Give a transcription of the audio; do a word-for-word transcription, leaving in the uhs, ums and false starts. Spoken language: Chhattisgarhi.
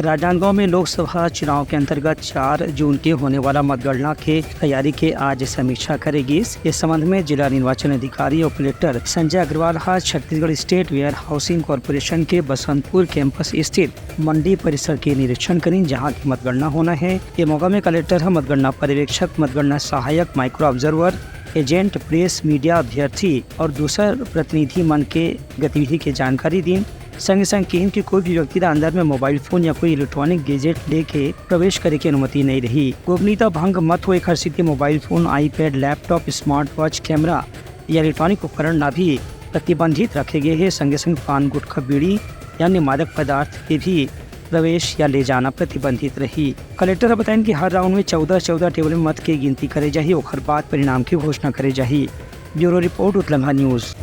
राजनांदगांव में लोकसभा चुनाव के अंतर्गत चार जून के होने वाला मतगणना के तैयारी के आज समीक्षा करे गिस। इस संबंध में जिला निर्वाचन अधिकारी और कलेक्टर संजय अग्रवाल ह Chhattisgarh state warehousing corporation के बसंतपुर कैंपस स्थित मंडी परिसर के निरीक्षण करिन, जहां की मतगणना होना है। ये मौका में कलेक्टर ह मतगणना पर्यवेक्षक, मतगणना सहायक, micro observer, agent, press, media अभ्यर्थी और दूसर प्रतिनिधि मन के गतिविधि के जानकारी दीन। संगे संग किहिन कि कोई भी व्यक्ति ला अंदर में मोबाइल फोन या कोई इलेक्ट्रॉनिक गैजेट लेके प्रवेश करे के अनुमति नहीं रही। गोपनीयता भंग मत हो, एखर सेती mobile phone, iPad, laptop, smart watch, camera या इलेक्ट्रॉनिक उपकरण ला भी प्रतिबंधित रखे गए हे। संगे संग पान, गुटखा, बीड़ी या अन्य मादक पदार्थ के भी प्रवेश या ले जाना प्रतिबंधित रही। कलेक्टर ह बताइन कि हर राउंड में चौदह चौदह टेबल में मत के गिनती करे जाही, ओखर बाद परिणाम की घोषणा करे जाही। Bureau report, Utlangha news.